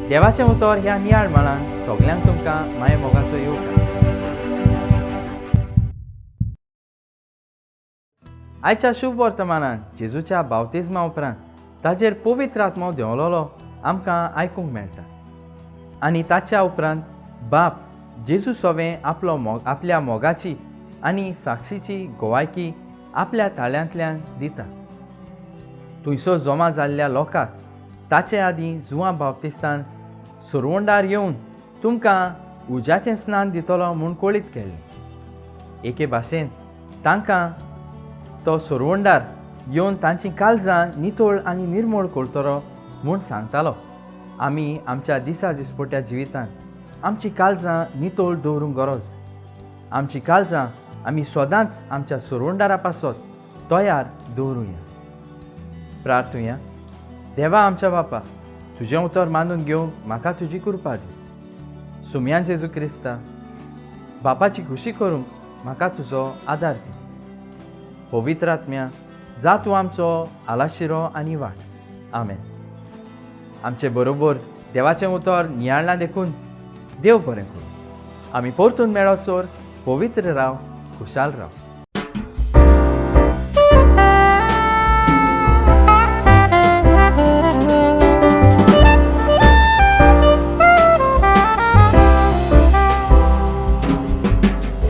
देवाचें उतर ह्या नियाळ मळान सगल्यांक तुमकां माये मोगाचो येवकार. आयच्या शुभ वर्तमानान जेजूच्या बावतिज्मा उपरांत ताजेर पवित्र आत्मो देंवलोलो आमकां आयकूंक मेळटा आनी ताच्या उपरांत बाप जेजू सोवें आपलो मोग आपल्या मोगाची आनी साक्षीची गोवायकी आपल्या ताळ्यांतल्यान दिता. थंयसर जमा जाल्ल्या लोकांक ताचे आदीं जुवां बाप्तिस्तान सुरवंडार येवन तुमकां उज्याचें स्नान दितलो म्हूण कळीत केल्लें. एके भाशेन तांकां तो सुरवंडार येवन तांचीं काळजां नितळ आनी निर्मळ करतलो म्हूण सांगतालो. आमी आमच्या दिसा दिसपट्या जिवितांत आमचीं काळजां नितळ दवरूंक गरज. आमचीं काळजां आमी सदांच आमच्या सुरवंडारा पासत तयार दवरुया. प्रार्थुया. देवा आमच्या बापा, तुजें उतर मानून घेवंक म्हाका तुजी कृपा दी. सुमयान जेजू क्रिस्ता बापाची खुशी करूंक म्हाका तुजो आदार दी. पवित्र आत्म्या जा तूं आमचो आलाशिरो आनी वाट. आमेन. आमचे बरोबर देवाचें उतर नियाळ्ळां देखून देव बरें करूं. आमी परतून मेळसर पवित्र राव, खुशाल राव.